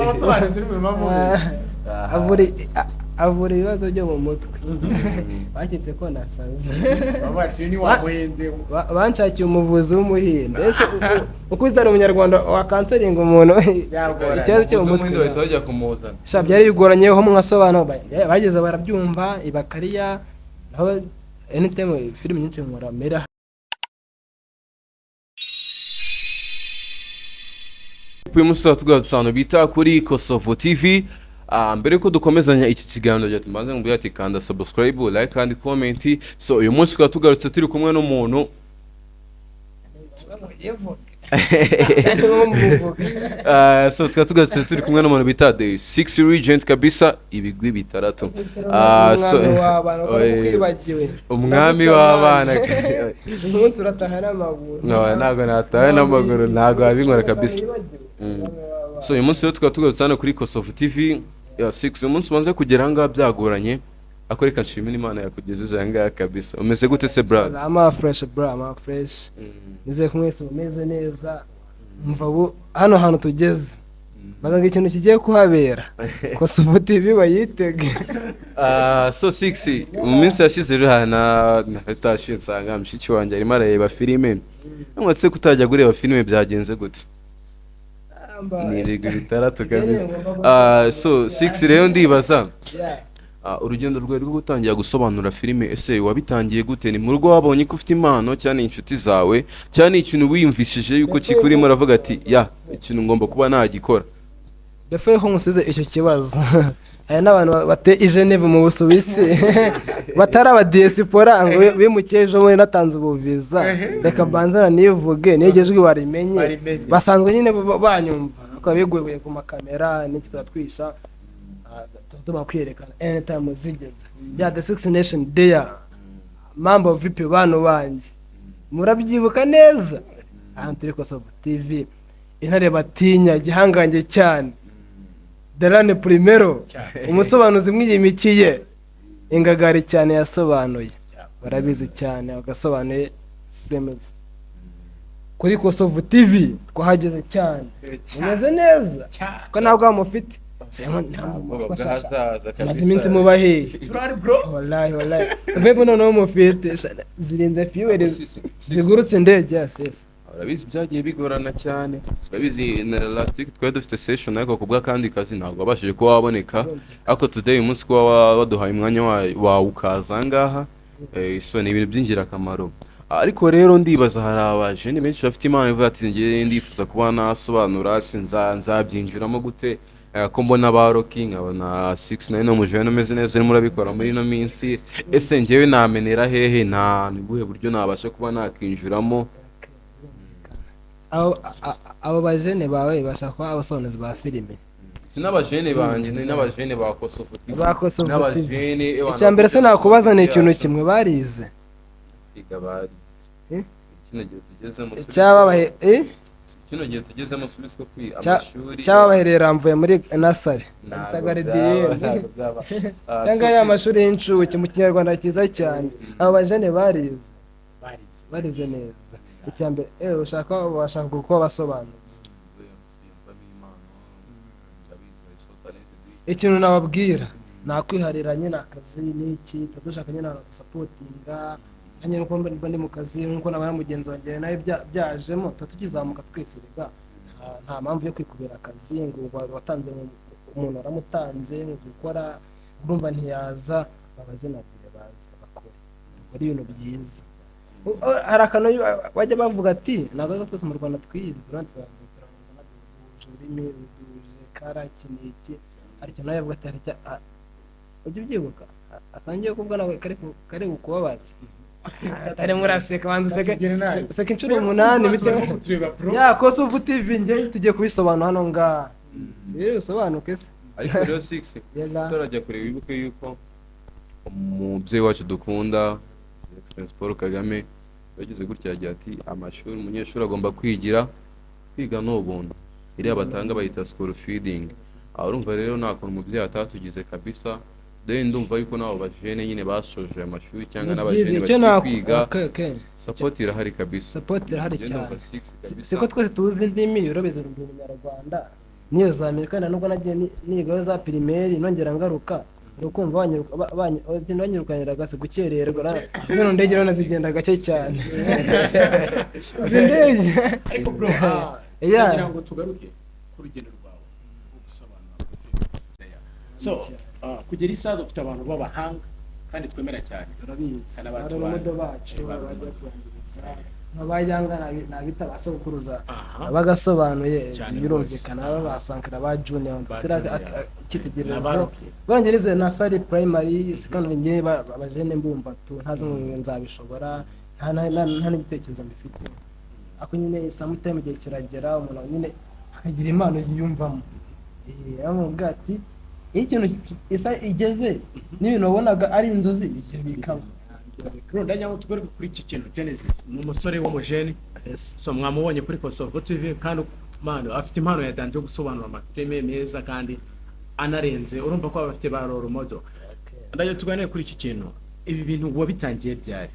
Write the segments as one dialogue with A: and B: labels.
A: Abasobanuzi ni mpamvu beza.
B: Avura ibibazo byo mu mutwe. Baketse ko nasaze.
A: Bavuga ati uyu ni wa muhinde.
B: Banshakiye umuvuzi w'umuhinde. Ese uko uzana umunyarwanda wakanselinga umuntu
A: Byagoranye.
B: ikibazo cyo mu
C: Umuvuzi
B: mutwe?
C: w'umuhinde bahita bajya kumuzana.
B: Sha, byari bigoranye ho mwasobanura, bageze barabyumva ibakariya naho anytime filime nyinshi nkora mera.
C: Uyu munsi tugarutse ahantu bita kuri Kosovo TV. Mbere yuko dukomezanya iki kiganiro, rya tubanze mubwire ati kanda subscribe, like kandi comment. So uyu munsi tukaba tugarutse turi kumwe n'umuntu. So tukaba tugarutse turi kumwe n'umuntu bita The Six Regent kabisa, ibigwi bitandatu.
B: Umwami w'abana ukaba ukwibagiwe.
C: Umwami w'abana.
B: Umunsi urataha n'amaguru.
C: No, ntabwo natawe n'amaguru, ntabwo wabinkora kabisa. So uyu munsi rero tukaba tugarutse hano kuri Kosovo TV ya 6. Uyu munsi ubanze kugera aha ngaha byagoranye, ariko reka nshimire Imana yakugejeje aha ngaha kabisa. Umeze gute se, brad?
B: Ama fresh bro, ama fresh. Nizeye ko mwese mumeze neza. Mva ubu hano hantu tugeze, baza ngo ikintu kigiye kuhabera, Kosovo TV bayitege.
C: So 6, mu minsi yashize rero hana natashe nsanga mushiki wanjye arimo arareba filime. Namwe kutajya kureba filime byagenze gute? Ni ibigwi bitandatu kabisa. So 6 rero ndibaza, urugendo rwawe rwo gutangira gusobanura filime, ese wabitangiye gute? Ni mu rugo wabonye ko ufite impano, cyane inshuti zawe, cyane ikintu wiyumvishije yuko kikurimo uravuga ati ya ikintu ngomba kuba nagikora?
B: Before ko nkusize icyo kibazo, hari n'abantu bate i Geneve mu Busuwisi batari aba diaspora ngo bimukiye ejo bundi natanze ubuviza. Reka mbanze nivuge n'iryo jwi barimenye.
A: Barimenye.
B: Basanzwe nyine banyumva ariko biguye ku makamera n'iki turatwisha, tuba kwiyerekana anytime zigeze ya The Six Nation there. Mambo vipi bantu banjye, murabyibuka neza ahantu turi, Kosovo TV, intare batinya, igihangange cyane, Darane Primero, umusobanuzi mwiyimikiye, ingagari cyane yasobanuye, barabizi cyane, bagasobanuye filime kuri Kosovo TV. Twahageze cyane, mumeze neza ko ntabwo mufite. Maze iminsi muba hehe?
A: Turari bro.
B: Wallahi wallahi, vebo noneho mufite zirinze fuel zigurutse indege, yes.
C: Urabizi byagiye bigorana cyane, urabizi na last week twari dufite session, ariko ku bw'akandi kazi ntabwo wabashije kuba waboneka, ariko today uyu munsi kuba waduhaye umwanya wawe ukaza aha ngaha, so ni ibintu by'ingirakamaro. Ariko rero ndibaza, hari abajene benshi bafite impano ivuga ati njye ndifuza kuba nasobanura, sinza nzabyinjiramo gute? Ko mbona ba Rocky, nkabona 6 9 n'umujene umeze neza urimo urabikora muri ino minsi, ese njyewe namenera hehe? Nta ni buhe buryo nabasha kuba nakinjiramo?
B: Abo bajene bawe bashaka kuba abasobanuzi ba filime?
C: Si n'abajene banjye, ni n'abajene ba Kosovo TV.
B: Ba Kosovo TV.
C: N'abajene
B: Icya mbere se nakubaza ni ikintu kimwe: barize?
C: Kwiga barize.
B: Eh?
C: Kino gihe tugezemo
B: Cyababahe, eh?
C: Kino gihe tugezemo subizwa kwi amashuri.
B: Cyababaherera mvuye muri nasari
C: Ntabwo
B: zita garidiyene.
C: byaba, ntabwo byaba.
B: Cyangwa
C: So
B: ya mashuri y'incuke mu kinyarwanda cyiza cyane. Abo bajene barize?
A: Barize.
B: Barize neza. Icya mbere, ushaka washaka kuba abasobanuzi.
C: Biyumvamo impano, ndabizi bari so talented.
B: Ikintu nababwira, nakwiharira nyine akazi n'iki, tuba dushaka nyine abantu badusapotinga. Nanjye nuko mba ndi mu kazi, nkuko nabona mugenzi wanjye nawe byajemo, tuba tukizamuka twese rega. Nta mpamvu yo kwikubira akazi ngo watanze umuntu, waramutanze ngo gukora urumva ntiyaza. Abajenadire baza bakore, dukore ibintu byiza. Hari akantu bajya bavuga ati ntabwo ariko twese mu Rwanda twize, turangana, duhuje ururimi, duhuje kara, iki n'iki. Hari ikintu nawe yavuga ati hari ujya ubyibuka atangiye kuvuga nawe kari bukubabaze, atari muraseka, banza useke.
A: Tubwire nabi.
B: Seka inshuro 8 bitewe
A: Tureba bro.
B: ya Kosovo TV. Njye tugiye kubisobanura hano ngaha, si bisobanuke se?
C: Ariko rero 6
B: Yela.
C: utarajya kure, wibuke yuko umubyeyi wacu dukunda, His Excellency Paul Kagame, yagize gutya yagira ati amashuri umunyeshuri agomba kwigira, kwiga ni ubuntu, iriya batanga bayita school feeding. Aho urumva rero nta kuntu umubyeyi atatugize kabisa. Then ndumva yuko n'abo bajene nyine basoje aya mashuri cyangwa
B: Ni byiza,
C: n'abajene
B: icyo
C: bakiri kwiga,
B: okay.
C: support irahari kabisa.
B: Support irahari
C: Njye
B: cyane.
C: ndumva six kabisa.
B: Siko twese tuzi indimi, urabizi ndi umunyarwanda. Niyo za Amerika nubwo nagiye nigayo za primaire, nongera ngaruka ni ukumva banyirukaniraga se gukererwa. Zino ndege none zigenda gake cyane, izi ndege.
A: Ariko bro,
B: Yeah.
A: ndagira ngo tugaruke ku rugendo rwawe rwo gusobanura filime. So kugera isaha dufite abantu b'abahanga kandi twemera cyane.
B: Turabizi.
A: Kandi abacu
B: Ba role model bacu
A: ba
B: bajya kubanziriza abayanga nabita ba sogokuruza bagasobanuye.
A: Cyane.
B: Birumvikana, aba ba Sankara, ba Junior,
A: Ba
B: mfite
A: Junior.
B: icyitegererezo.
A: Na ba Rocky.
B: Barangirize nursery, primary, secondary, ngewe abajene mbumva tu ntazi ngo nzabishobora, nta n'igitekerezo mbifite. Ako nyine sometime igihe kiragera, umuntu nyine akagira impano yiyumvamo. Aramubwira ati iyo ikintu isa igeze n'ibintu wabonaga ari inzozi ibyo bikaba.
A: Bro, ndagira ngo tugaruke kuri iki kintu. Genesis ni umusore w'umujene, so mwamubonye kuri Kosovo TV, kandi man, afite impano ya danger yo gusobanura amafilime meza kandi anarenze. Urumva ko aba afite ba role model. Ndagira tuganire kuri iki kintu. Ibi bintu wabitangiye ryari,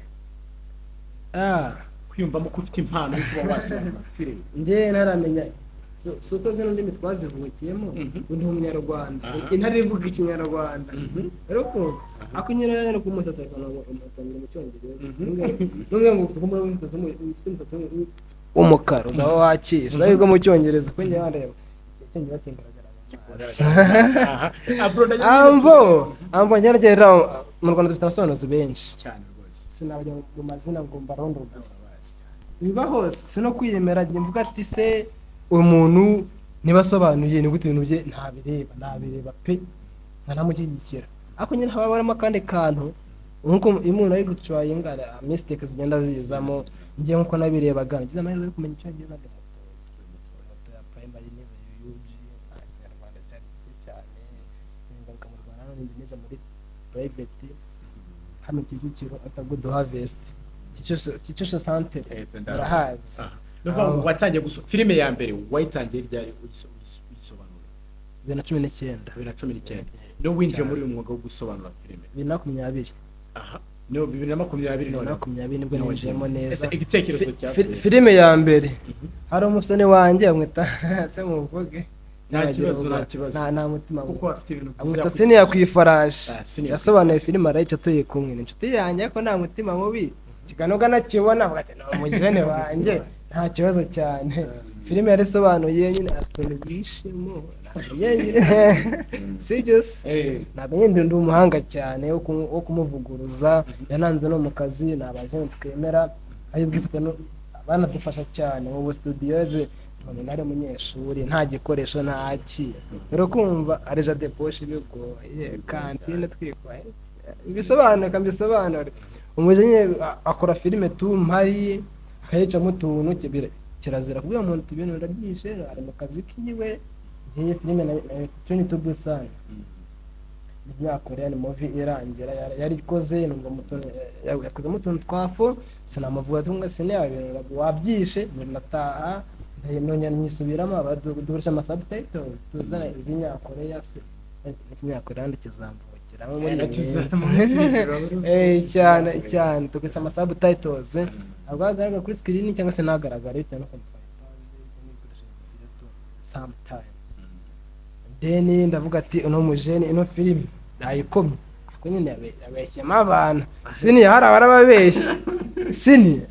A: kwiyumvamo ko ufite impano yo kuba wasobanura filime?
B: Njye ntaramenya si uko zino ndimi twazivukiyemo. Undi umunyarwanda, intare ivuga ikinyarwanda. Rero ko ako nyine rero ku musatsi umusatsi mu cyongereza, n'umwe ngo ufite umusatsi w'umukara uzaba wakisha ariko mu cyongereza ko njye wareba icyongereza kingaragara mu maso.
A: Aha. Bro, ndagira ngo
B: Ambo ambo ngerageza, mu Rwanda dufite abasobanuzi benshi.
A: Cyane rwose.
B: Sinabajya mu mazina ngo mbarondogore, biba hose. Si no kwiyemera, njye mvuga ati se umuntu nibasobanuye ni gute? Ibintu bye ntabireba, ntabireba pe, nkanamushyigikira. Ariko nyine haba harimo akandi kantu nkuko iyo umuntu ari gucurayinga mistake zigenda zizamo. Njye nkuko nabirebaga, ngize amahirwe yo kumenya icyongereza ndi muto muto ya primary, nize UG, nta kinyarwanda cyari gike cyane. Ngaruka mu Rwanda none nize muri private hano Kicukiro ata Good Harvest, Kicukiro centre. Murahazi.
A: Ni ukuvuga ngo watangiye filime ya mbere wayitangiye ryari uyisobanura?
B: 2019.
A: 2019 niho winjiye muri uyu mwuga wo gusobanura filime?
B: 2020.
A: Aha, niho 2020.
B: Bibiri na
A: None
B: makumyabiri nibwo ninjiyemo neza.
A: Ese igitekerezo cyavuye?
B: Filime ya mbere, hari umusore wanjye amwita se muvuge?
A: Nta kibazo, nta kibazo.
B: Nta mutima
A: Kuko afite ibintu byiza.
B: Amwita Siniya ku ifarashi.
A: Ah, Senior.
B: Yasobanuye filime arayica tuyi kumwe, ni inshuti yanjye, ariko nta mutima mubi. Kiganoga nakibona avuga ati ni umujene wanjye, nta kibazo cyane. Filime yarisobanuye nyine utuntu bwishimo si byo se? Ntabwo nyine ndi umuhanga cyane wo kumuvuguruza. Yananze no mu kazi, ni abajene twemera ayo bwifata banadufasha cyane mu studio ze. None nari umunyeshuri, nta gikoresho, nta ki. Rero kumva argent de poche bigoye, kantine twikwaye, ibisobanuka mbisobanure. Umujene akora filime tu mpari akayicamo utuntu kirazira kubwira umuntu ibintu ndabyishe, ari mu kazi kiwe. Ngiye filime na Train to Busan ni Korean movie irangira yari ikoze, numva mutuntu yakozemo utuntu twafu, sinamuvuga ati ngo sine ibintu wabyishe. Ndataha nongera nyisubiramo, dukoresha ama subtitles tuzana iz'inyakoreya se ikinyakoreya ndikizamvukiramo muri iyi minsi. Cyane cyane tukoresha ama subtitles ntabwo agaragara kuri screen cyangwa se ntagaragara bitewe n'ukuntu twayipanze n'ibikoresho dufite tu sometime. Then ndavuga ati uno mujene ino filime nayikomye, ariko nyine yabeshyemo abantu. Sini hari abarababeshye sini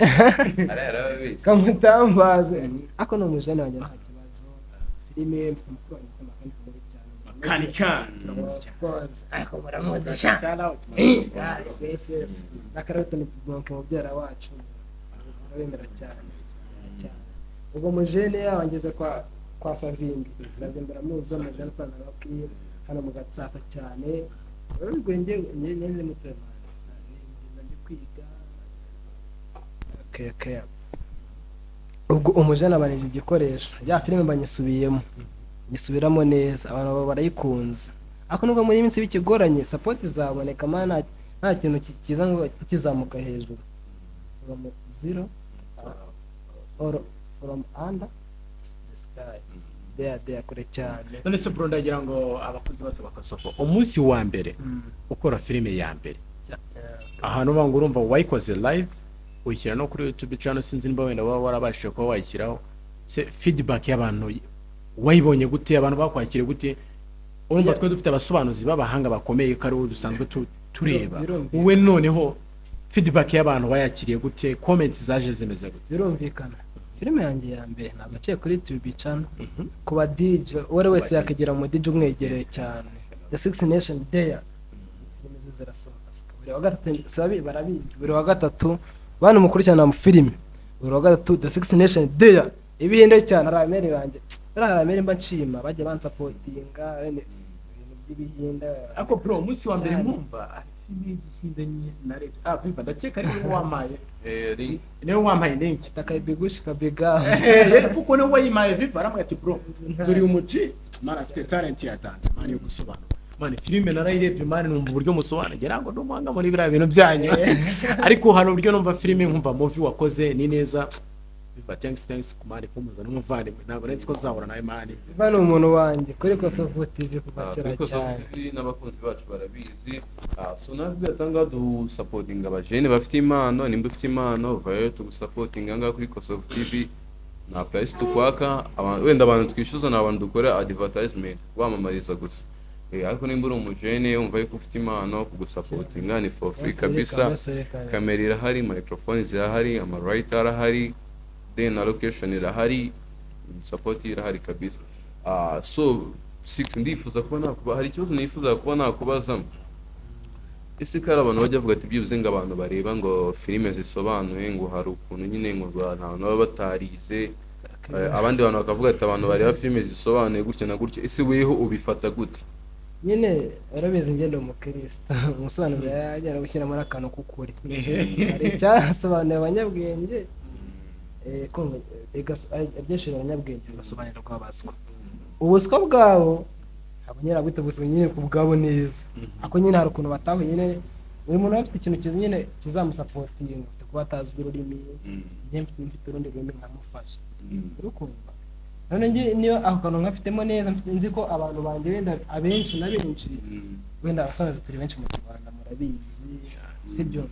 B: kamutambaze, ariko ni umujene wanjye, nta kibazo. Filime mfite mukuru wanjye witwa Makanika mubi cyane.
A: Makanika turamuzi cyane.
B: Of course, ariko muramuzi sha.
A: Shout out.
B: Yes, yes, yes. Nakarabita ni bonke mubyara wacu, turabemera cyane cyane. Ubwo mujene yaba ngeze kwa Savimbi. Savimbi muramuzi, umujene ukorana na Rocky hano mu Gatsata cyane. Rero ubwo njye njye muto ndi kwiga. Okay. Ubwo umujene abanije igikoresho ya filime, mbanyisubiyemo, nyisubiramo neza, abantu baba barayikunze. Ariko nubwo muri iyi minsi bikigoranye, support izaboneka mana, nta kintu kiza ngo kizamuka hejuru from zero or from under the sky there there kure cyane.
A: None se bro, ndagira ngo abakunzi bacu bakasoko umunsi wa mbere ukora filime ya mbere, ahantu uba ngo urumva wayikoze live, uyishyira no kuri YouTube channel, sinzi niba wenda waba warabashije kuba wayishyiraho se, feedback y'abantu Wayibonye gute? Abantu bakwakiriye gute? Urumva twe dufite abasobanuzi b'abahanga bakomeye ko ari bo dusanzwe tureba.
B: Birumvikana.
A: Wowe noneho feedback y'abantu wayakiriye gute? Comments zaje zimeze gute?
B: Birumvikana, filime yanjye ya mbere ntabwo naciye kuri YouTube channel. Ku ba DJ, uwo ari wese yakegera mu DJ umwegereye cyane, The Six Nation There, filime ze zirasohoka buri wa gatatu. Barabizi, buri wa gatatu bantu mukurikirana mu filime, buri wa gatatu The Six Nation There ibihinde cyane. Hari abamere banjye, buriya hari abamere mba nshima bajya bansapotinga ibintu by'ibihinde.
A: Ariko bro, umunsi wa mbere
B: Cyane.
A: nkumva ari filime y'igihinde nye narebye, viva, ndakeka ari wowe wampaye
C: Link.
A: niwe wampaye link.
B: Takabigushi kabiga.
A: Kuko niwe wayimpaye. Viva aramubwira ati: "Bro, dore uyu muji man afite talent ya danger, man, yo gusobanura. Man, filime narayirebye, man, numva uburyo musobanura, ngira ngo ndi umuhanga muri biriya bintu byanyu, ariko hari uburyo numva filime, nkumva movie wakoze ni neza." Viva, thanks, thanks ku man kumuza n'umuvandimwe. Ntabwo nari nzi ko nzahura nawe, man.
B: Viva ni umuntu wanjye kuri Kosovo TV kuva kera
C: Kuri Kosovo
B: cyane.
C: TV n'abakunzi bacu barabizi. So natwe atanga dusapotinga abajene bafite impano. Nimba ufite impano, vayo tugusapotinga ngaha kuri Kosovo TV. Nta price tukwaka. Wenda abantu twishyuza ni abantu dukora advertisement, kubamamariza gusa. Ariko nimba uri umujene wumva yuko ufite impano, kugusapotinga ni for free kabisa. Kamera irahari, microphone zirahari, ama light arahari, then na location irahari, support irahari kabisa. So six, ndifuza kuba nakuba, hari ikibazo nifuza kuba nakubaza. Ese ko hari abantu bajya bavuga ati byibuze ngo abantu bareba ngo filime zisobanuye, ngo hari ukuntu nyine ngo abantu baba batarize, abandi bantu bakavuga ati abantu bareba filime zisobanuye gutya na gutya. Ese weho ubifata gute?
B: Nyine urabizi, ngenda umukristo, umusobanuzi yajyana gushyiramo n'akantu k'ukuri. Hari icyasobanuye abanyabwenge, kumva, ibyinshi abanyabwenge bigasobanurwa abaswa. Ubuswa bwabo ntabwo nyine nabwita ubuswa nyine ku bwabo neza, ariko nyine hari ukuntu batahuye. Nyine buri muntu aba afite ikintu kiza nyine kizamusapotinga. Afite kuba atazi ururimi, njye mfite urundi rurimi nkamufasha. Uri kumva? None njye niba ako kantu nkafitemo neza, nzi ko abantu banjye wenda abenshi na benshi, wenda abasobanuzi turi benshi mu Rwanda, murabizi, sibyo?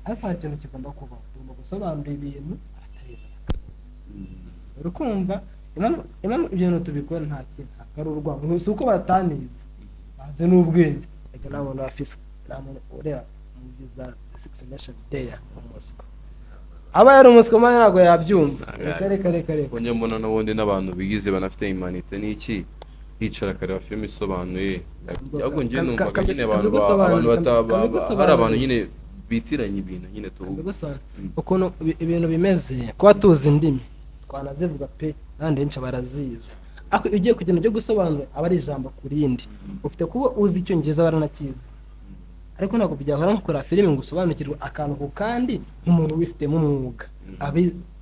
B: Ariko hari ikintu kigomba kubaho: tugomba gusobanura ibintu abatabizi bakabimenya. Uri kumva? Impamvu ibyo bintu tubikora nta kintu, ntabwo ari urwango, si uko batanize, bazi n'ubwenge. Ariko nta muntu wafise, nta muntu ureba movie za Six Nation There umuswa. Aba yari umuswa man, ntabwo yabyumva. Reka, reka, reka, reka.
C: Ko njya mbona n'ubundi n'abantu bigize banafite imanite n'iki, hicara akareba filime isobanuye. Ahubwo njye numvaga nyine abantu abantu hari abantu nyine bitiranya ibintu nyine tu.
B: Mbigusobanura ukuntu ibintu bimeze. Kuba tuzi indimi, twanazivuga pe, n'abandi benshi barazizi, ariko iyo ugiye kugenda ujya gusobanura, aba ari ijambo ku rindi. Ufite kuba uzi icyongereza, baranakizi, ariko ntabwo byahora nko kureba filime ngo usobanukirwe akantu ku kandi nk'umuntu wifitemo umwuga.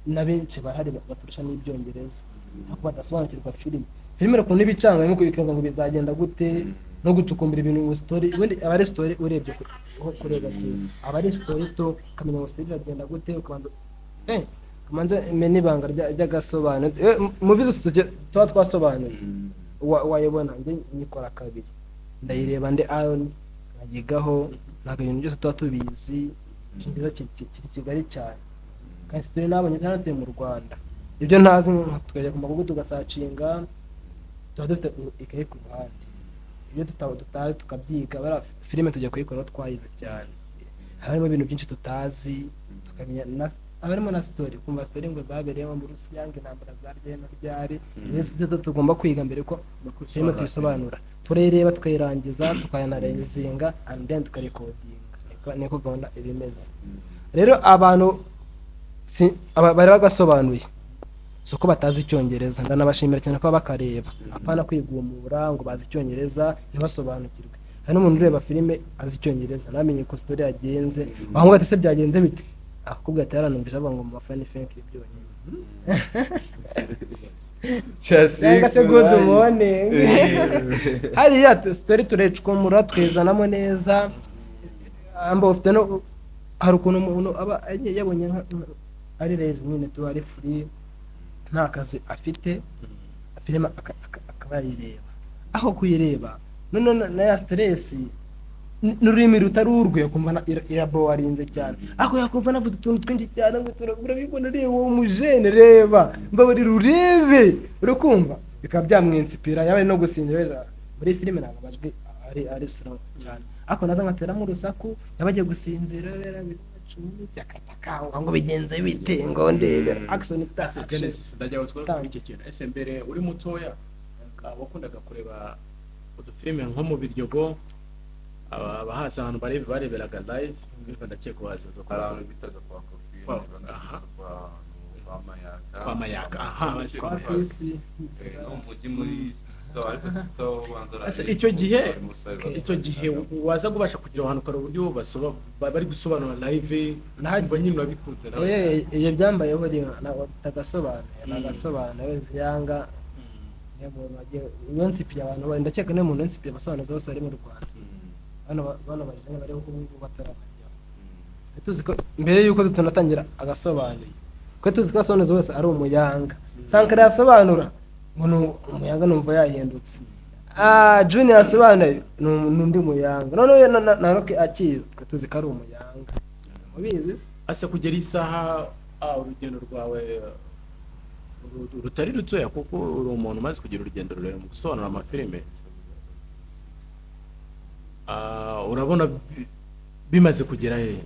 B: Na benshi barahari baturusha n'ibyongereza, ariko badasobanukirwa filime. Filime ukuntu iba icanga, nko ikaza ngo bizagenda gute, no gucukumbura ibintu ngo story, ubundi aba ari story. Urebye kureba ati aba ari story to ukamenya ngo story iragenda gute, ukabanza kamanze menya ibanga ry'agasobanuro. Movie zose tuba twasobanuye, wayibona njye nyikora kabiri, ndayireba ndi ayon nkayigaho. Ntabwo ibintu byose tuba tubizi. Icyongereza kiri kigali cyane, kandi turi n'abonye cyane tuye mu Rwanda. Ibyo ntazi tukajya ku magugu tugasacinga, tuba dufite ikayi ku ruhande, ibyo tutazi tukabyiga. Bariya filime tujya kuyikora twayize cyane, harimo ibintu byinshi tutazi tukamenya, haba harimo na story, kumva story ngo zabereyemo mu Burusiya, ngo intambara zaryaye na ryari. Izi zo tugomba kwiga mbere ko filime tuyisobanura. Turayireba tukayirangiza, tukayanarayizinga, and then tukarekodinga. Niko gahunda iba imeze. Rero abantu bari bagasobanuye si uko batazi icyongereza. Ndanabashimira cyane kuba bakareba, apana kwigumura ngo bazi icyongereza ntibasobanukirwe. Hari n'umuntu ureba filime azi icyongereza ntamenye uko story yagenze, ahubwo ati: "Se byagenze bite?" Akakubwira ati: "Yaranumvise avuga ngo mu mafani fenki byonyine," cyangwa se "Good morning." Hariya story turecomura, twizanamo neza. Amba ufite no hari ukuntu umuntu aba yabonye ari lazy nyine, tuba ari free, nta kazi afite, filime akaba yayireba. Aho kuyireba none na ya stress n'ururimi rutari urwe, ukumva irabowarinze cyane, ariko yakumva navuze utuntu twinshi cyane ngo urabibona, reba uwo mujene, reba, mbabarira urebe, urakumva. Bikaba byamwinsipira, yaba ari no gusinzira weza. Muri filime ntabwo amajwi ari slow cyane, ariko naza nkateramo urusaku, yaba agiye gusinzira rero agahita akanguka ngo bigenze bite, ngo ndebera action
A: Ese
B: action.
A: Genesis, ndajya ngo twere kuri iki kintu. Ese mbere uri mutoya wakundaga kureba udufilime nko mu Biryogo, abahazi ahantu bareberaga live, ariko ndakeka wazi zo
C: Hari ahantu bitaga kwa Kofi.
A: Aha.
C: Kwa Mayaka.
A: Kwa Mayaka, aha, bazi
B: kwa
A: kwa
B: Fisi.
C: No mu mujyi muri Sito, ariko Sito ubanza
A: Ese icyo gihe waza kubasha kugira ahantu ukora uburyo bari gusobanura live?
B: Nahagiye.
A: Umva nyine urabikunze nawe.
B: Iyo byambayeho rimwe nagasobanuye nagasobanuye ziyanga. Niyo muntu iyo nsipiye abantu ndakeka niyo muntu nsipiye abasobanuzi bose bari mu Rwanda. Bano bajene bariho ubu ngubu batarabajyaho. Tuzi ko mbere y'uko tunatangira agasobanuye, kuko tuzi ko abasobanuzi bose ari umuyanga. Sankara yasobanura ngo ni umuyanga, numva yahindutse. Junior yasobanuye ni undi muyanga, noneho na Rocky akizi, twe tuzi ko ari umuyanga, mubizi se?
A: Ase kugera isaha, urugendo rwawe rutari rutoya, kuko uri umuntu umaze kugira urugendo rurerure mu gusobanura amafilime, urabona bimaze kugera hehe?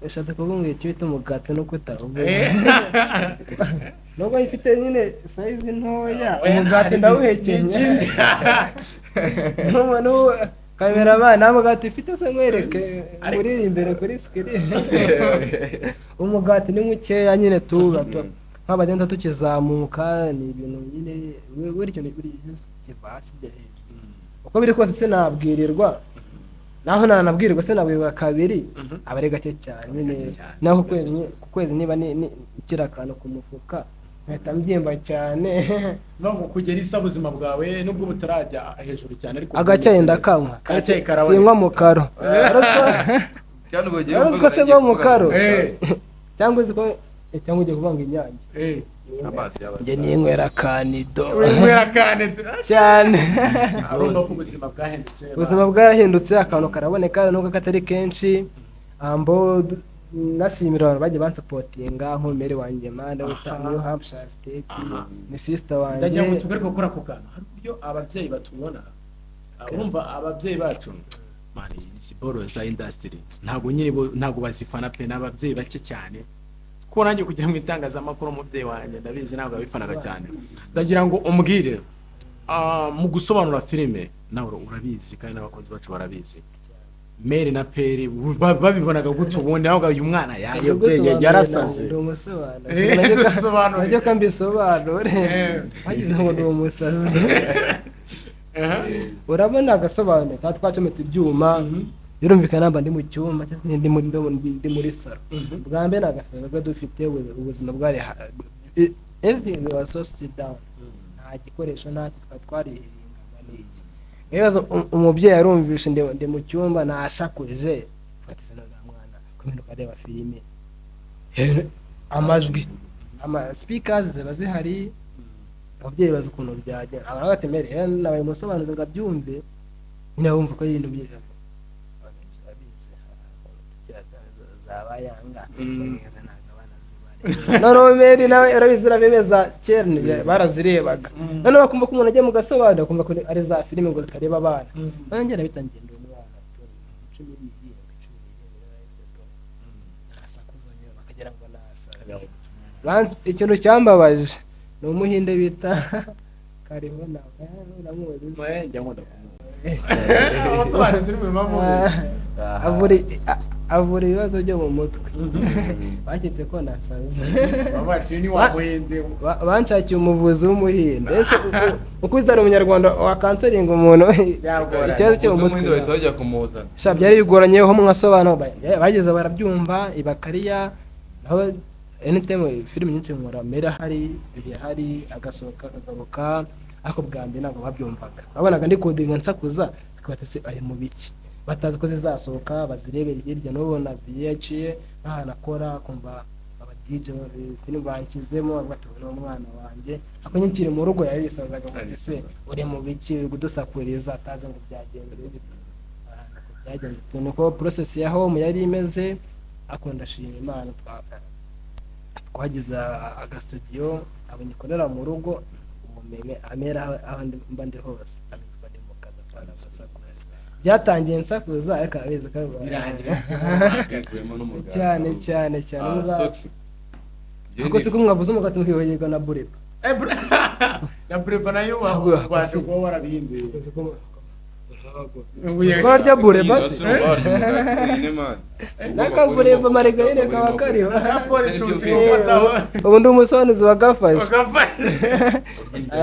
B: Ushatse kuvuga ngo icyo bita umugati no kutawuguza, nubwo ifite nyine size ntoya, umugati ndawuhekenya. N'ubu cameraman, nta mugati ufite se nkwereke uriri imbere kuri screen? Umugati ni mukeya nyine, tuba nk'abagenda tukizamuka, ni ibintu nyine buri kintu buri kiva hasi kijya hejuru. Uko biri kose sinabwirirwa, naho nanabwirirwa sinabwirirwa kabiri, aba ari gake cyane nyine.
A: Gake cyane.
B: Naho ku kwezi niba ni ikiri akantu ku mufuka nkahita mbyimba cyane.
A: No ngo kugera isa ubuzima bwawe nubwo butarajya hejuru cyane, ariko
B: Agacyayi
A: bumeze neza.
B: ndakanywa.
A: Agacyayi karaboneka.
B: Sinywa mu karo.
C: Kandi ubwo ugiye
B: Wari uzi ko
C: kuvuga
B: se
C: nagiye
B: nywa mu
C: kuvuga
B: karo?
C: ngo-
B: Cyangwa uzi ko cyangwa ugiye kuvanga Inyange?
C: Amazi y'abasaza.
B: Njye ninywera kanido.
A: Winywera kandi
B: Cyane.
A: Urumva ko ubuzima bwahindutse.
B: Ubuzima bwarahindutse, akantu karaboneka nubwo katari kenshi. Ambo nashimira abantu bagiye bansapotinga nk'umumere wanjye manda wita New Hampshire State, ni sister wanjye.
A: Ndagira ngo tugaruke gukora ku kantu. Hari uburyo ababyeyi batubona. Urumva ababyeyi bacu, man, izi boro za industry ntabwo nyine ntabwo bazifana pe, ni ababyeyi bake cyane. Kuko nanjye kugira mu itangazamakuru, umubyeyi wanjye ndabizi ntabwo yabifanaga cyane. Ndagira ngo umbwire, mu gusobanura filime nawe urabizi kandi n'abakunzi bacu barabizi, mère na père babibonaga gute ubundi? Ahubwo uyu mwana yayobye, yarasaze.
B: Ndi umusobanuzi.
A: Dusobanure.
B: Najya ko mbisobanure, bagize ngo ni umusazi. Urabona agasobanuye tuba twacometse ibyuma, birumvikana mba ndi mu cyumba cyangwa se ndi muri salo. Bwa mbere ni agasobanuro tuba dufite, ubuzima bwari everything was so sit down, nta gikoresho, ntacyo twari twarihiringaga n'iki ibibazo. Umubyeyi arumvishe ndi mu cyumba nashakuje, ati se nta mwana kuminduka areba filime, amajwi ama speakers ziba zihari, ababyeyi bazi ukuntu byagenda. Abantu bati mbere rero nabaye umusobanuzi ngo abyumve nyine, bumva ko ibintu byiza babizi zaba yanga ntabwo abana zibareba. Noneho mère nawe urabizi urabemeza, kera barazirebaga, noneho bakumva ko umuntu agiye mu gasobanuro, bakumva ko ari za filime ngo zitareba abana. Noneho njye nabitangiye ndi umwana 17, 17, nasakuza nyine bakagira ngo nasaze. Ikintu cyambabaje ni umuhinde bita Kariho, nawe uramuzi.
A: Njya nkunda kumwumva abasobanuzi ni mu mubizi.
B: Avura ibibazo byo mu mutwe, baketse ko nasaze.
A: Bavuga ati uyu ni wa muhinde.
B: Banshakiye umuvuzi w'umuhinde. Ese uko uzi ari umunyarwanda wakanselinga umuntu
A: Byagoranye.
B: ikibazo cyo mu
C: Umuvuzi
B: mutwe?
C: w'umuhinde bahita bajya kumuzana.
B: Sha byari bigoranye ho mwasobanura, bageze barabyumva ibakariya. Naho anytime filime nyinshi nkora mera hari hari agasohoka akagaruka, ariko bwa mbere ntabwo babyumvaga, babonaga ndi kodinga nsakuza, bakaba se ari mu biki, batazi ko zizasohoka bazirebera hirya. N'ubona biyaciye n'ahantu akora, kumva aba DJ filime banshyizemo, bavuga ati uyu ni umwana wanjye. Ariko nkiri mu rugo yarisazaga ngo ati se uri mu biki, uri kudusakuriza, atazi ngo byagenze bite. Nuko byagenze, niko process ya home yari imeze. Ariko ndashima Imana. Twagize agasitudiyo, ntabwo ngikorera mu rugo. Ubu amera aho mba ndi hose abizi ko ndi mu kazi, apana gusakuza. Byatangiye nsakuza, ariko arabizi ko
A: Birangira.
C: Yakuyemo n'umugati.
B: Cyane cyane cyane.
C: Ah, socks.
B: Ariko siko mwavuze umugati mukibagirwa na bureba.
A: Eh, na bureba nayo
B: Ntabwo
A: wabasha kuba warabihinduye.
B: Uzi ko barya bureba se? N'akabureba marigarine kaba kariho. Ubu ndi umusobanuzi wagafashe.
A: Bagafashe.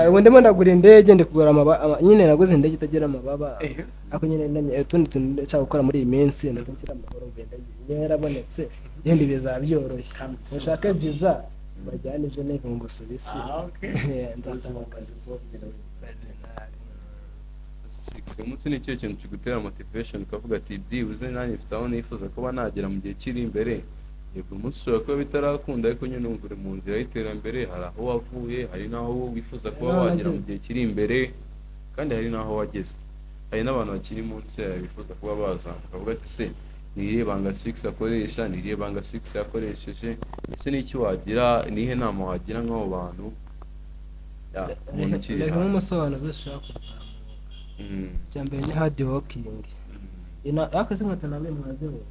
B: Ubu ndimo ndagura indege, ndi kugura amababa nyine. Naguze indege itagira amababa, ariko nyine ndamye utundi tuntu nshaka gukora muri iyi minsi, nabwo nshyira amahoro, ngenda niba yarabonetse ibindi bizaba byoroshye. Mushake visa bajyane Geneve mu Busuwisi.
A: Ah, okay.
B: Nzasaba akazi.
C: Uyu munsi ni ikihe kintu kigutera motivation, ukavuga ati: "Byibuze nanjye mfite aho nifuza kuba nagera mu gihe kiri imbere"? Yego, umunsi ushobora kuba bitarakunda, ariko nyine wumva uri mu nzira y'iterambere. Hari aho wavuye, hari n'aho wifuza kuba
B: Hari n'aho
C: wagera mu
B: nageze.
C: gihe kiri imbere, kandi hari n'aho wageze, hari n'abantu bakiri munsi yawe bifuza kuba bazamuka, bakavuga ati: "Se ni irihe banga Six akoresha? Ni irihe banga Six yakoresheje?" Ese ni iki wagira, ni iyihe nama wagira nk'abo bantu? Ya, umuntu ukiri
B: Reka
C: hasi.
B: nk'umusobanuzi ushaka kuzamuka, icya mbere ni hard working. Ariko se inkweto namwe mwazibonye?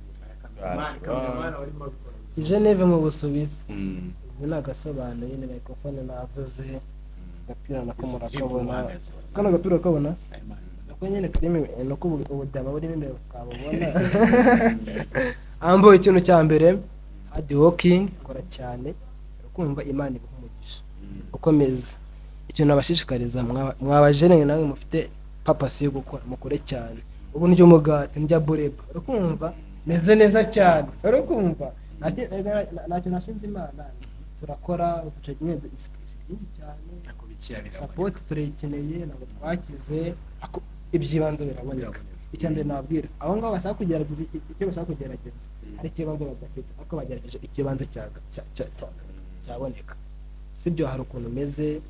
B: I Geneve mu Busuwisi. Izi ni agasobanuye, ni microphone navuze, agapira nako murakabona. Kano gapira ukabona se? Nako nyine karimo, nuko ubudama burimo imbere twabubona. Ambo ikintu cya mbere, hard working, kora cyane, kumva Imana iguha umugisha, ukomeza. Ikintu nabashishikariza mwabajene namwe mufite purpose yo gukora, mukore cyane. Ubu ndya umugati, ndya bureba, urakumva meze neza cyane, urakumva ntacyo nashinze Imana. Turakora uduce nyine, isi byinshi cyane, support turayikeneye, ntabwo twakize, ariko iby'ibanze biraboneka. Icya mbere nabwira abo ngabo bashaka kugerageza icyo bashaka kugerageza, hari ikibanza badafite, ariko bagerageje ikibanza cyaboneka, sibyo? Hari ukuntu umeze,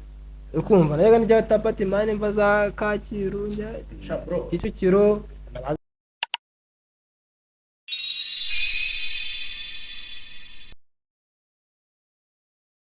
B: ukumva nayo njya tapati mani mva za Kacyiru, njya Kicukiro.